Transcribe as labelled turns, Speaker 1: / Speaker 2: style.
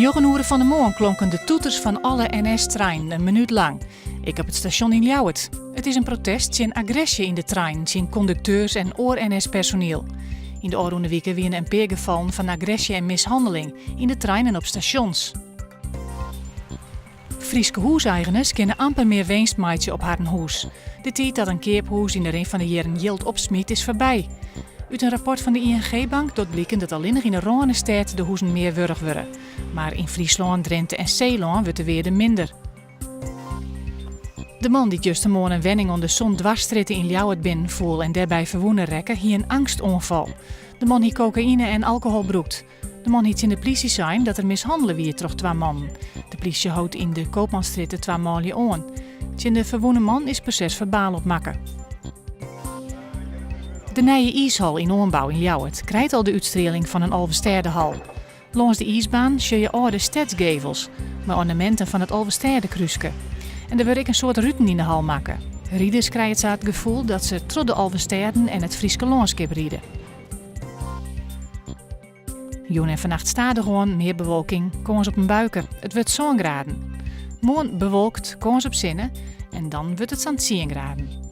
Speaker 1: Njoggen oere fan 'e moarn klonken de toeters fan alle NS-treinen in minút lang. Ek op it stasjon yn Ljouwert. It is in protest tsjin agresje yn de treinen tsjin kondukteurs en oar NS-personiel. Yn de ôfrûne wike wiene in pear gefallen fan agresje en mishanneling yn de treinen op stasjons. Fryske hûseigeners kinne amper mear winst meitsje op harren hûs. De tiid dat in keaphûs yn de rin fan de jierren jild opsmyt is foarby. Ut in rapport fan de ING-bank docht bliken dat allinnich yn de Rânestêd de hûzen mear wurdich wurde. Mar yn Fryslân, Drinte en Seelân wurdt de wearde minder. De man dy't justermoarn in wenning oan de Sondwarsstrjitte yn Ljouwert binnenfoel en dêrby ferwûne rekke, hie in angstoanfal. De man hie kokaïne en alkohol brûkt. De man hie tsjin de plysje sein dat er mishannele wie troch twa mannen. De plysje hold yn de Koopmansstrjitte twa manlju oan. Tsjin de ferwûne man is proses-ferbaal opmakke. De nije iishal yn oanbou yn Ljouwert krijt al de útstrieling fan in Alvestêdehal. Lâns de iisbaan sjogge je âlde stedsgevels mei ornaminten fan it Alvestêdekrúske. En der wurde ek in soad ruten yn de hal makke. Riders krije sa it gefoel dat se troch de 11 stêden en it Fryske lânskip ride. Jûn en fannacht stadichoan mear bewolking, kâns op in buike. It wurdt sân graden. Moarn bewolkt, kâns op sinne en dan wurdt it sa'n tsien graden.